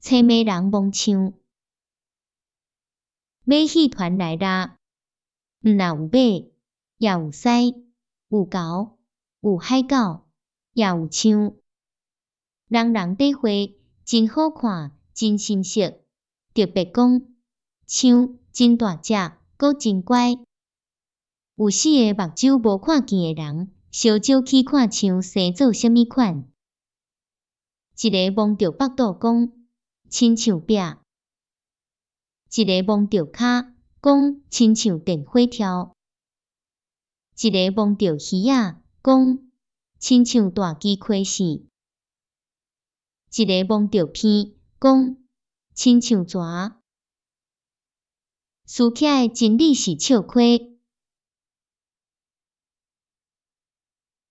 吹骂人摸象。馬戲團來啦！毋若有馬，也有獅，有猴，有海狗，也有象。人人底花真好看，真新鮮。特別講，象真大隻，閣真乖。有四个目睭無看見的人，相招去看象生做啥物款。一个摸著腹肚講，親像壁；一个摸著跤，講親像電火柱；一个摸著魚仔，講親像大支溪線；一个摸著鼻，講親像蛇。輸起來的真理是笑虧。